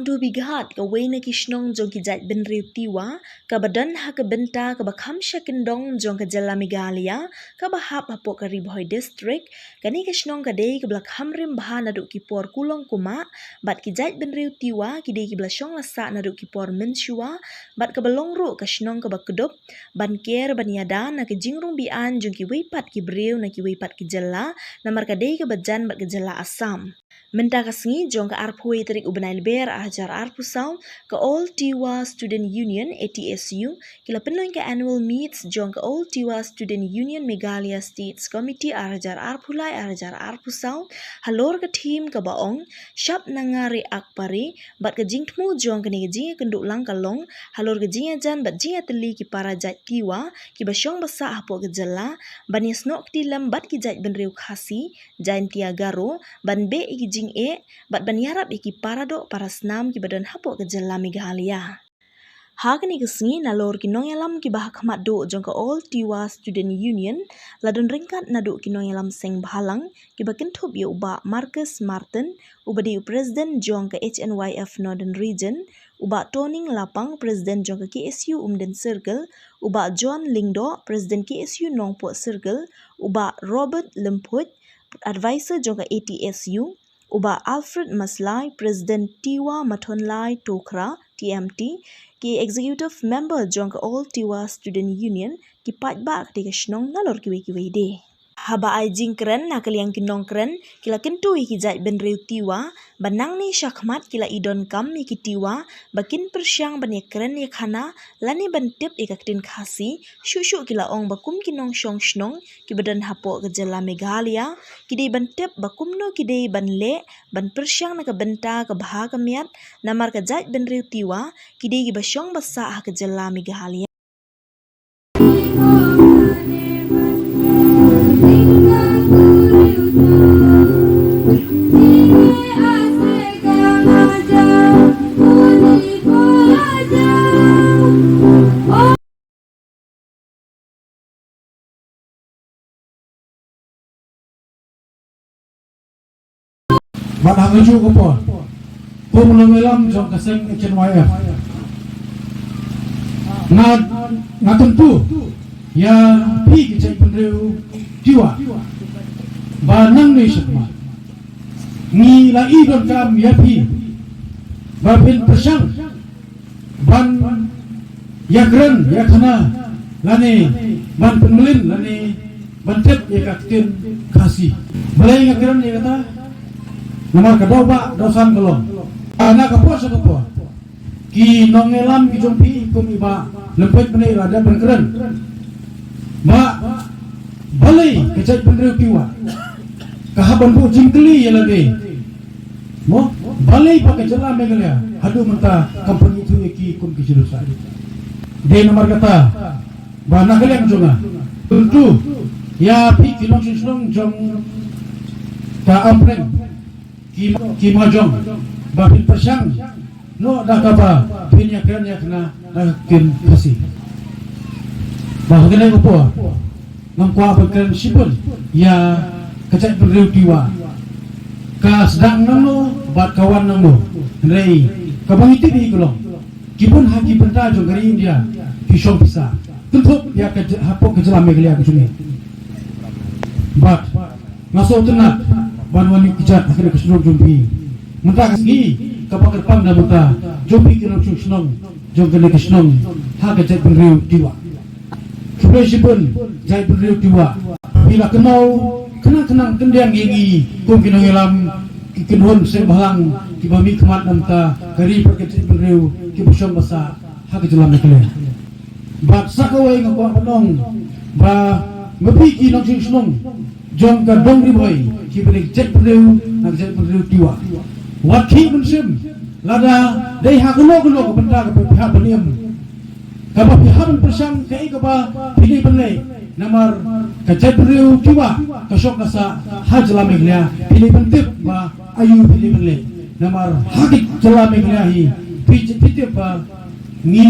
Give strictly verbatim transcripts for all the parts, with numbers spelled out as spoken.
Dhobi Ghat, kawei na ki shnong jong ki jaitbynriew Tiwa, kaba don ha ka bynta kaba kham sha kyndong jong ka jylla Meghalaya, kaba hap hapoh ka Ri Bhoi District. Kane ka shnong ka dei kaba la kham rim bha naduh ki por kulong kumah, bad ki jaitbynriew Tiwa ki dei kiba la shong la sah naduh ki por mynshuwa, bad kaba long ruh ka shnong kaba kdup ban ker ban ïada na ka jingrung biang jong kiwei pat ki briew na kiwei pat ki jylla, namar ka dei kaba jan bad ka jylla Assam. Mynta ka sngi jong ka arphew tarik u bnai Lber ar hajar arphew saw, ka All Tiwa Student Union, A T S U, ki la pynlong ka annual meets jong ka All Tiwa Student Union Meghalaya States Committee ar hajar arphew lai ar hajar arphew saw, halor ka theme kaba ong Shap na nga re ak pare, bad ka jingthmu jong kane ka jingïakynduh lang ka long halor ka jingïajan bad jingïatylli ki para jait Tiwa kiba shong ba sah hapoh ka jylla, ban ïasnoh kti lem bad ki jaitbynriew Khasi, Jaintia, Garo, ban beh ïa ki jingeh bad ban ïarap ïa ki para doh para snam kiba don hapoh ka jylla Meghalaya. Ha kane ka sngi, nalor ki nongïalam kiba ha khmat duh jong ka All Tiwa Student Union, la don ryngkat naduh ki nongïalam seng bhalang kiba kynthup ïa u Bah Marcus Martin, uba dei u President jong ka H N Y F Northern Region, u Bah Toning Lapang, President jong ka K S U Umden Circle, u Bah John Lyngdoh, President K S U Nongpoh Circle, u Bah Robert Lymphuid, Advisor jong ka A T S U, u Bah Alfred Maslai, President Tiwa Mathonlai Tokhra, T M T, ki Executive Member jong ka All Tiwa Student Union, ki paidbah katei ka shnong nalor kiwei kiwei de. Haba ai jingkren na ka liang ki nongkren, ki la kyntu ïa ki jaitbynriew Tiwa ba nangne shakhmat ki la i donkam ïa ki Tiwa ba kin pyrshang ban ïakren ïakhana lane ban tip ïa ka ktien Khasi, shuh shuh ki la ong ba kum ki nongshong shnong kiba don hapoh ka jylla Meghalaya, ki dei ban tip ba kumno ki dei ban leh ban pyrshang na ka bynta ka bha ka miat, namar ka jaitbynriew Tiwa ki dei kiba shong ba sah ha ka jylla Meghalaya. Bad ha kajuh ka por, kum u nongïalam jong ka seng H N Y F, nga, nga kyntu ïa phi ki jaitbynriew Tiwa ba nangne shakhmat ngi la i donkam ïa phi ba phin pyrshang ban ïakren ïakhana lane ban pynmlien lane ban tip ïa ka ktien Khasi. Balei nga kren ïa kata? Namar ka daw ba daw san ka long, ah, na ka por sha ka por ki nongïalam ki jong phi kum i Bah Lymphuid mynne la dep ban kren ba balei ka jaitbynriew Tiwa ka hap ban buh jingkylli ïa lade. Mo, balei ba ka jylla Meghalaya haduh mynta kam pynithuh ïa ki kum ki jylla sah. Dei namar kata ba na ka liang jong nga kyntu ïa phi ki nongshong shnong jong ka Ampreng, ki, ki Mawjong, ba phin pyrshang noh da kaba phin ïakren ïakhana da ka ktien Khasi. Ba ha kane ka por ngam kwah ban kren shibun ïa ka jaitbynriew Tiwa, ka sdang nangno bad ka wan nangno. Hynrei kaba ngi tip hi ka long, ki bun ha ki bynta jong ka ri India ki shong pisa, kynthup ïa ka j-, hapoh ka jylla Meghalaya ka jong ngi. Bad nga sngewtynnat ban wan ïuh kjat ha kane ka shnong jong phi mynta ka sngi, kaba kyrpang da mynta jong phi ki nongshong shnong jong kane ka shnong ha ka jaitbynriew Tiwa. Khublei shibun jaitbynriew Tiwa, phi la kynmaw khnang khnang khyndiat ïa ngi kum ki nongïalam, ki kynhun seng bhalang kiba mihkhmat na bynta ka ri bad ka jaitbynriew kiba shong ba sah ha ka jylla Meghalaya. Bad sa kawei nga kwah ban ong ba ma phi ki nongshong shnong jong ka dong Ri Bhoi kiba dei jaitbynriew na ka jaitbynriew Tiwa, wat khih mynsiem lada dei ha kano kano ka bynta kaba phi hap ban im, kaba phi hap ban pyrshang kaei kaba phi dei ban leh, namar ka jaitbynriew Tiwa ka shong ka sah ha jylla Meghalaya. Phi dei ban tip ba aïu phi dei ban leh, namar ha ka jylla Meghalaya hi phi, phi tip ba ngi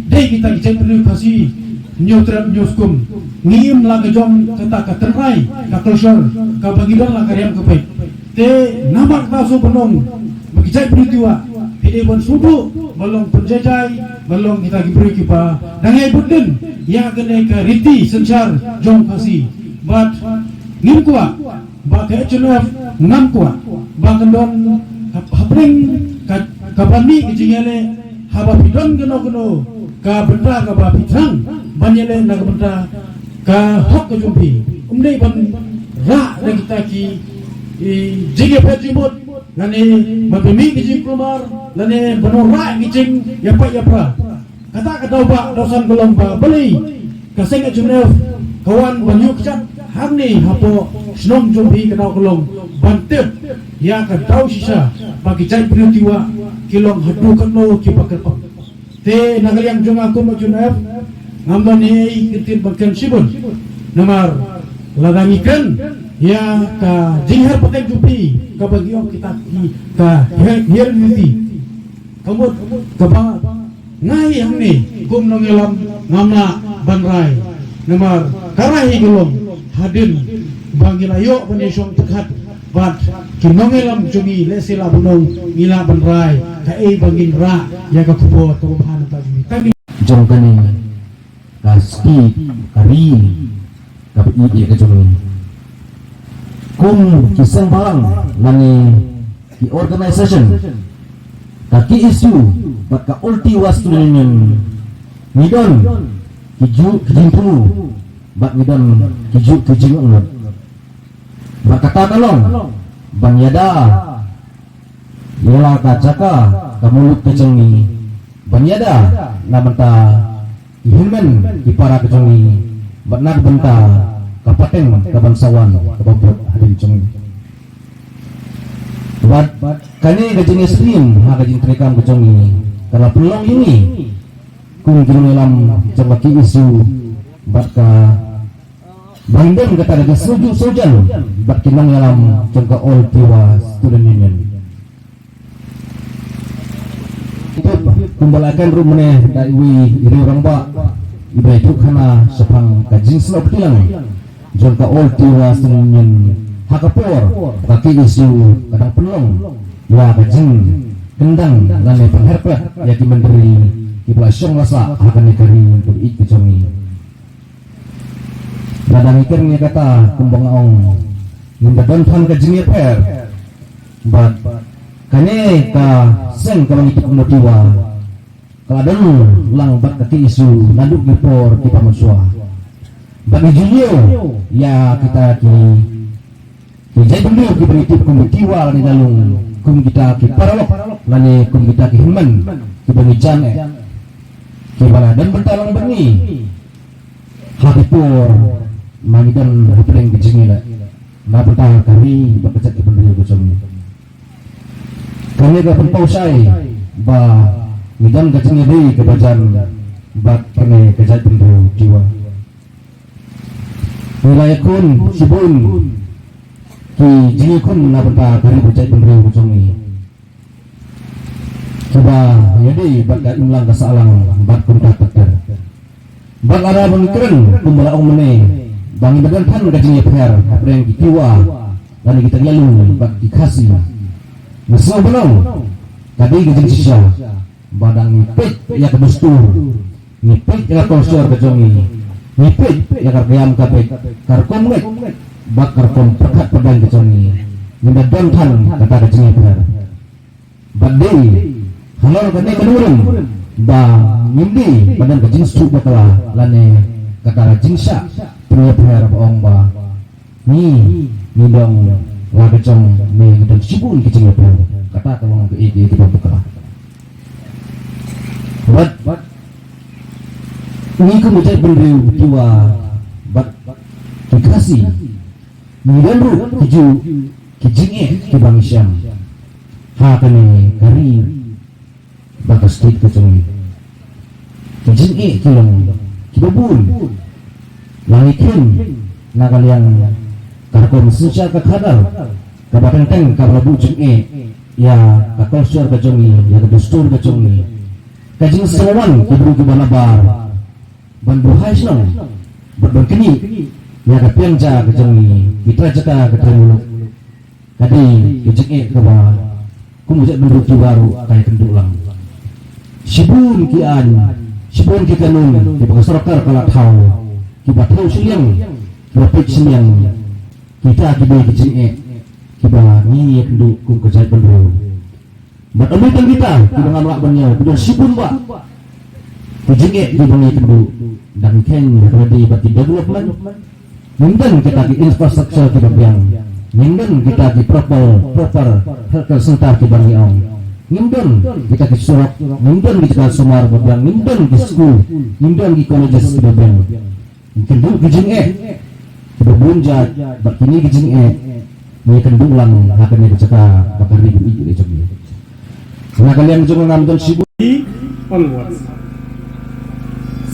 dei kita ki jaitbynriew Khasi hynñiew tyrem hynñiew skum. Ngi im la ka jong kata ka tynrai, ka culture kaba ngi don la ka riam ka peit. Te namar kata shu ban ong ba ki jaitbynriew Tiwa, Ki dei ban sngewthuh, ban long pynjajai, ban long kita ki briew kiba dang ïai bud dien ïa kane ka riti synshar jong Khasi. Bad ngim kwah ba ka H N F, ngam kwah ba kan don hap-, hapdeng ka, ka ban mih ka jingïaleh, haba phi don kano kano ka bynta kaba phi thrang ban ïaleh na ka bynta ka hok ka jong phi. Um dei ban rah da kita ki, i, jingïapher jingmut, lane ban pynmih ki jingkulmar, lane ban wanrah ki jingïapait ïapra. Kata ka daw ba, daw san ka long ba balei ka seng H N F ka wan ban ïuh kjat hangne hapoh shnong jong phi, ka daw ka long ban tip ïa ka daw shisha ba ki jaitbynriew Tiwa ki long haduh katno kiba kyrpang. Te na ka liang jong nga kum H N F, ngam don ei ei kyntien ban kren shibun. Namar lada ngi kren ïa ka jingher pateng jong phi, kaba ngi ong kita ki ka her-, heredity, ka mut kaba nga hi hangne kum nongïalam ngam lah ban rai. Namar ka rai hi ka long hadien ba ngi la ïoh ban ïashong pyrkhat bad ki nongïalam jong ngi, lehse la bun ngi lah ban rai kaei ba ngin rah ïa ka khubor kaba bha na ka bynta jong ngi. Tang jong kane ka state, ka ri kaba ïeit ïa ka jong ngi. Kum ki seng bhalang lane ki organisation, ka K S U bad ka All Tiwa Student Union, ngi don kijuh ki jingthmu bad ngi don kijuh ki jingangnud. Bad kata ka long ban ïada ïa la ka jaka ka muluk ka jong ngi, ban ïada na bynta ki hynmen ki para ka jong ngi, bad na ka bynta ka pateng ka ban sa wan kaba bud hadien jong ngi. Bad kane ka jingïasyriem ha ka jingtrei kam ka jong ngi ka la pynlong ïa ngi kum ki nongïalam jong ka K S U bad ka ban don kata ka jingsngewjuh sngewjan bad ki nongïalam jong ka All Tiwa Student Union. Kumba la kren ruh mynne da iwei i riew rangbah iba ïathuh khana shaphang ka jingsnoh kti lang jong ka All Tiwa Student Union ha ka por ka K S U ka dang pynlong ïa ka jingkyndang lane pynher pret ïa ki myntri kiba la shong la sah ha kane ka ri kaba ïeit ka jong ngi. Lada ngi kren ïa kata, kumba nga ong, ngim da don than ka jingïapher. Bad kane ka seng kaba ngi tip kum u Tiwa ka la don lang bad ka K S U naduh ki por kiba mynshuwa. Bad ngi ju ïoh ïa kita ki Ki jaitbynriew kiba ngi tip kum ki Tiwa lane Nalung, kum kita ki paralok lane kum kita ki hynmen kiba ngi jan eh, kiba la don bynta lang bad ngi ha ki por ma ngi don hapdeng ki jingïaleh na bynta ka ri bad ka jaitbynriew ka jong ngi. Kane ka pynpaw shai ba ngi don ka jingïadei kaba jan bad kane ka jaitbynriew Tiwa. Ngi la ïakhun shibun ki jingïakhun na bynta ka ri bad jaitbynriew ka jong ngi, kiba ïadei bad ka imlang ka sahlang bad kumta ter ter. Bad lada ban kren kumba la ong mynne ba ngi ba don than ka jingïapher hapdeng ki Tiwa lane kita ki Nalung bad ki Khasi, nga sngew ba long ka dei ka jingshisha ba dang ngi peit ïa ka dustur, ngi peit ïa ka culture ka jong ngi, ngi peit ïa ka rukom ka beit, ka rukom ngeit bad ka rukom pyrkhat pyrden ka jong ngi, ngin da don than kata ka jingïapher. Bad dei halor kane ka nongrim ba ngim dei ban don ka jingsngewthuh bakla lane kata ka jingshah pynïapher ba ong ba ngi, ngi dang la ka jong ne ngi dang shibun ki jingïapher. Kata ka long kaei kaei kaba bakla. Bad ngi kum ki jaitbynriew Tiwa bad ki Khasi, ngi don ruh kijuh ki jingeh kiba ngi shem ha kane ka ri bad ka state ka jong ngi. Ki jingeh ki long kiba bun. La ngi kren na ka liang ka rukom synshar ka khadar kaba teng teng kaba la buh jingeh ïa ka culture ka jong ngi, ïa ka dustur ka jong ngi. Ka jingsngewbha ki briew kiba nabar ban buhai shnong bad ban knieh ïa ka piang ja ka jong ngi, ki trai jaka, ki trai muluk. Ka dei ka jingeh kaba Kum u jaitbynriew Tiwa ruh ka ïakynduh lang. Shibun ki aiñ, shibun ki kanun kiba ka sorkar ka la thaw, kiba thaw shiliang, kiba peit shiliang. Kita ki dei ki jingeh kiba ngi ïakynduh kum ka jaitbynriew. Bad ym dei tang kita kiba ngam lah ban ïaw, ki don shibun bha ki jingeh kiba ngi ïakynduh. Dang kheiñ ha ka lade bad ki development. Ngim don kita ki infrastructure kiba biang. Ngim don kita ki proper, proper health care center kiba ngi ong. Ngim don kita ki surok, ngim don kita ki sumar ba biang, ngim don ki school, ngim don ki colleges kiba biang. Ngi kynduh ki jingeh kiba bun jait, bad kine ki jingeh ngi kynduh lang ha kane ka jaka ba ka ri ba ïeit ka jong ngi. Na ka liang jong nga ngam don shibun. Onwards.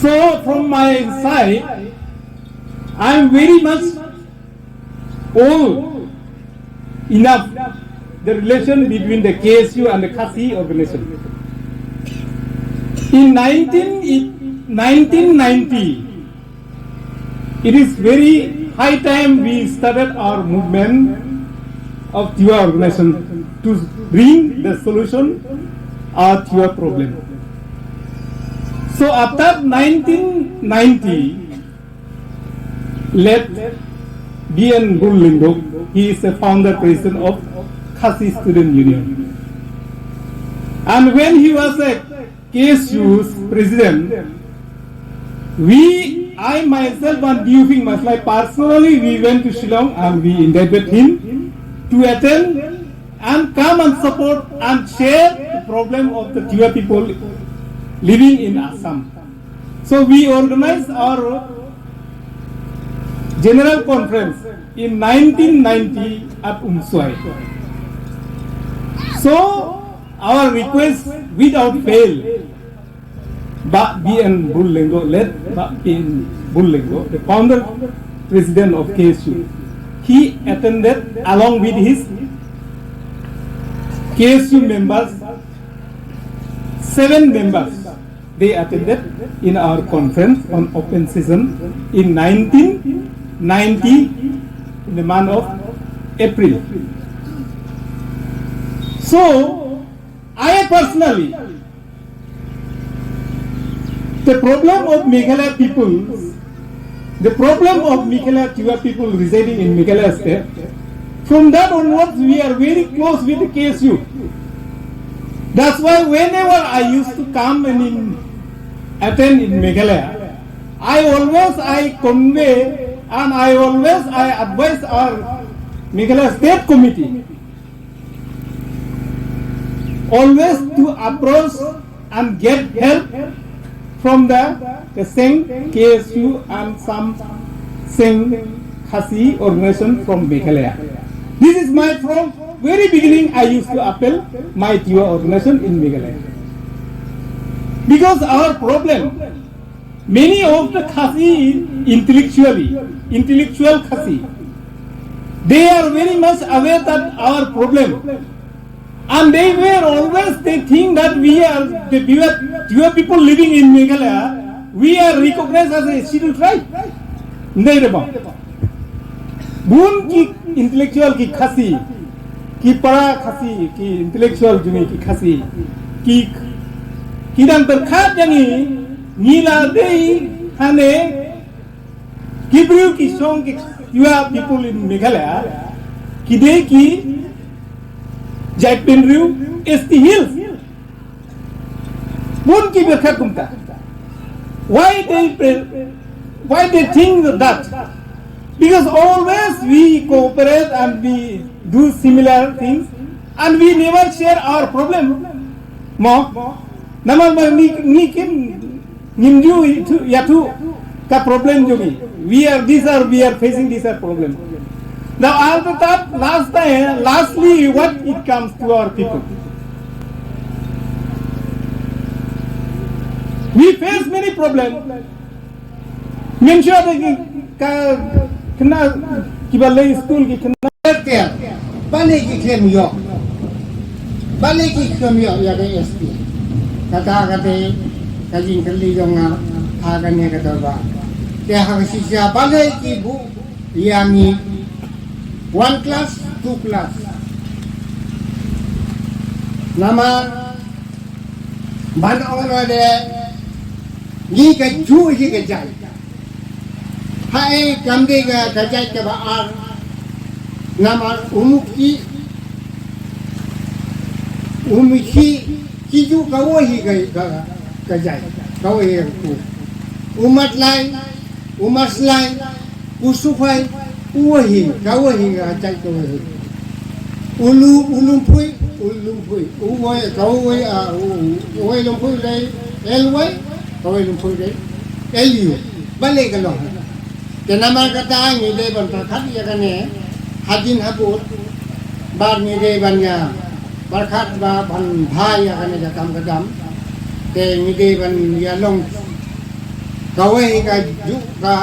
So from my side, I am very much old enough the relation between the K S U and the Khasi organization. In nineteen, nineteen ninety, it is very high time we started our movement of Tiwa organization to bring the solution our Tiwa problem. So after nineteen ninety, late B N Bull Lyngdoh, he is the founder president of Khasi Student Union. And when he was a K S U's president, we, I myself and Biu Phing Maslai personally, we went to Shillong and we invited him to attend and come and support and share the problem of the Tiwa people living in Assam. So we organized our general conference in nineteen ninety at Umswai. So our request without fail, Bah B N Bull Lyngdoh, late Bah B N Bull Lyngdoh, the founder president of K S U, he attended along with his K S U members, seven members. They attended in our conference on open session in nineteen ninety in the month of April. So, I personally, the problem of Meghalaya people, the problem of Meghalaya Tiwa people residing in Meghalaya state, from that onwards, we are very close with the K S U. That's why whenever I used to come and in, attend in Meghalaya, I always I convey and I always I advise our Meghalaya State Committee always to approach and get help from the, the Seng K S U and some Seng Khasi organization from Meghalaya. This is my, from very beginning I used to appeal my Tiwa organization in Meghalaya. Because our problem, many of the Khasi intellectually, intellectual Khasi, they are very much aware that our problem. And they were always, they think that we are, the Tiwa, Tiwa people living in Meghalaya, we are recognized as a scheduled tribe. They don't. Bun ki intellectual ki Khasi, ki para Khasi, ki intellectual jong ngi ki Khasi, ki, ki dang pyrkhat ïa ngi, ngi la dei hane, ki briew ki shong ki Tiwa people in Meghalaya, ki dei ki jaitbynriew S T Hills. Bun ki pyrkhat kumta. Why they pre-, why they think that? Because always we cooperate and we do similar things and we never share our problem. Mo, namar ma ngi, ngi kim ngim ju ïathuh, ïathuh ka problem jong ngi. We are, these are, we are facing these are problem. Now after that, last time, lastly, what it comes to our people? We face many problems. Ngin shuwa da ki, ka, khynnah kiba leit skul ki khynnah. Te, balei ki khlem ïoh? Balei ki khlem ïoh ïa ka S T? Kata kata ka jingkylli jong nga ha kane ka dorbar. Te ha ka shisha balei ki buh ïa ngi one class, two class. Namar ban ong noh de ngi ka juh hi ka jait. Haei kam dei ka, ka jait kaba ar. Namar u Mukhih, u Mukhih ki juh kawei hi ka, ka, ka jait. Kawei hi u. U Matlai, u Maslai, u Sukhoi, uwei hi, kawei hi ka jait kawei hi. U Lu, u Lumphuih, u Lumphuih, uwei, kawei, ah, u, uwei Lumphuih dei L Y, kawei Lumphuih dei L U. Balei ka long? Te namar kata ngi dei ban pyrkhat ïa kane hadien habud, bad ngi dei ban ïa pyrkhat ba ban bha ïa kane ka kam ka dam. Te ngi dei ban ïa long kawei ka juh ka,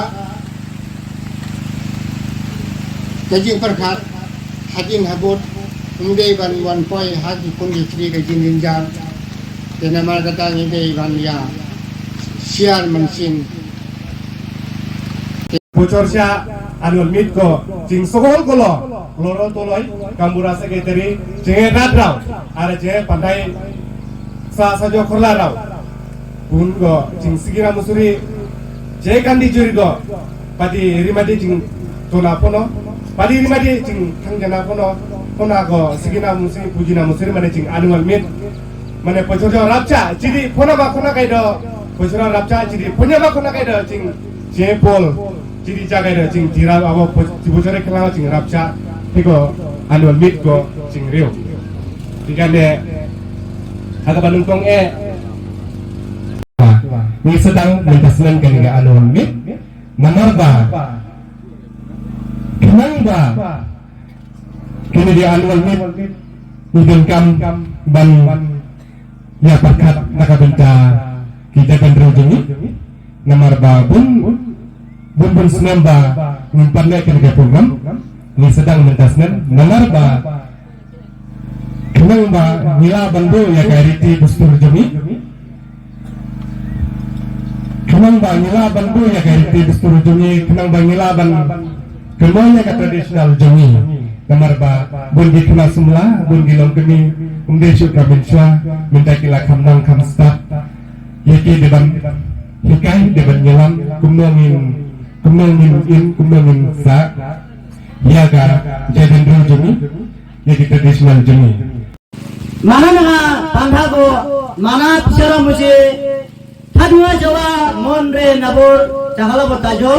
ka jingpyrkhat hadien habud, ym dei ban wan poi ha ki khun ki kti ka jingjynjar. Te namar kata ngi dei ban ïa share mynsiem. Bujor sha annual meet ko jingsohol ko lo, Loro Toloi, Kambura Secretary, jingeh Nadrao, are jingeh Pandai sa sajo khorla rao. Bun ko jingsigina musuri, je kandi juri ko, padi rimadi jingtona pono, padi rimadi jingthangjana pono, pona ko sigina musuri, pujina musuri mane jing annual meet. Mane pochor jo rapcha, chidi pona ba kona kai do, pochor rapcha, chidi ponya ba kona kai do, jing, jepol, chidi jagai do, jing, jira abo, pochor kena, jing rapcha, piko annual meet ko, jing rio. Tiga ne, haka banung kong eh. Ngi sdang mynta snem kane ka annual meet. Namar ba khnang ba kane ka annual meet ngi donkam ban ïa pyrkhat na ka bynta ki jaitbynriew jong ngi. Namar ba bun bun bun snem ba ngim pat leh kane ka program, ngi sdang mynta snem namar ba khnang ba ngi lah ban buh ïa ka riti dustur jong ngi. Khnang ba ngi lah ban buh ïa ka riti dustur jong ngi, khnang ba ngi lah ban kynmaw ïa ka traditional jong ngi. Namar ba bun ki khynnah samla, bun ki longkmie, ym dei shuh ka mynshuwa, mynta ki la kham nang kham stad. Ïa ki dei ban hikai, dei ban ïalam kumno ngin, kumno ngin im, kumno ngin sah ïa ka jaitbynriew jong ngi, ïa ki traditional jong ngi. Mana na pantha ko, mana bichara mujhe, thadua jawa mon re nabur, chakala bo tajo.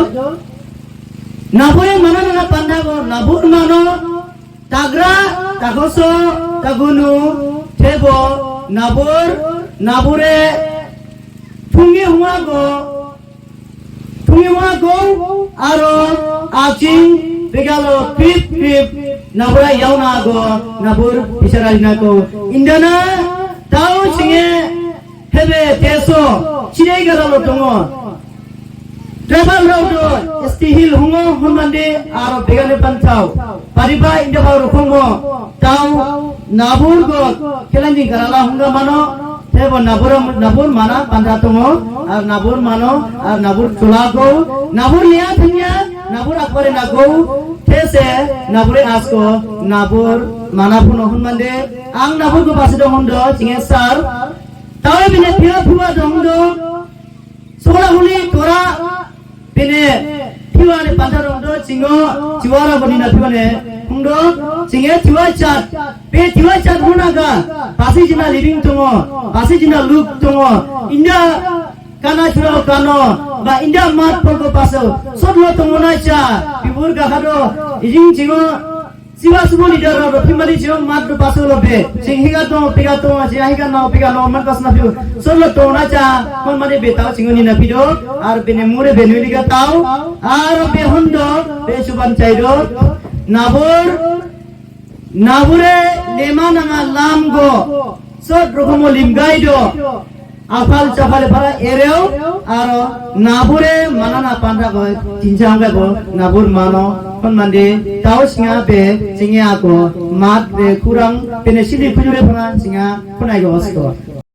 Nabur e mana na pantha ko, nabur mano, tagra, takoso, tagunu, thebo, nabur, nabure, thungi hua ko, Thungi wa gong, aro, aching, begalo, pip, pip, nabura yauna go, nabur, bichara na go. Indana, tau chinge, hebe, teso, chine garalo tongo. Travel road, S T Hill, hungo, hunmande, aro, begane pantau. Pariba, inda ba rukungo, tau, nabur go, kelanjing garala hunga mano, Thebo nabur, nabur mana panda tongo, ar nabur mano, ar nabur chula go, nabur lia thanya, nabur akbare na go, these nabure asko, nabur mana puno hun mande, ang nabur go basi dong hundo, chinge sar, tawe bine pia pua dong do, Sola huli tora pene thiwa ne panda rong do chingo chiwara boni na thiwa ne hung do chinge thiwa chat pe thiwa chat huna ga pasi jina living tungo pasi jina look tungo inda kana chura kano ba inda mat poko paso sot lo tungo na cha pibur ga hado ijing chingo Siwa subu ni daro do pimani jio mat do pasu lo be. Sing higa to piga to sing higa no piga no man kas na piu. Solo to na cha man mani be tau singo ni na pido. Ar bene mure be nui liga tau. Ar be hundo be suban chai do. Nabur nabure nema nanga lam go. Sot rokomo limgai do. Aphal chaphal para ereo aro nabure manana panda go chinchang go nabur mano kon mande tau singa be singa ko mat be kurang pene sili kujure para singa kunai go osko.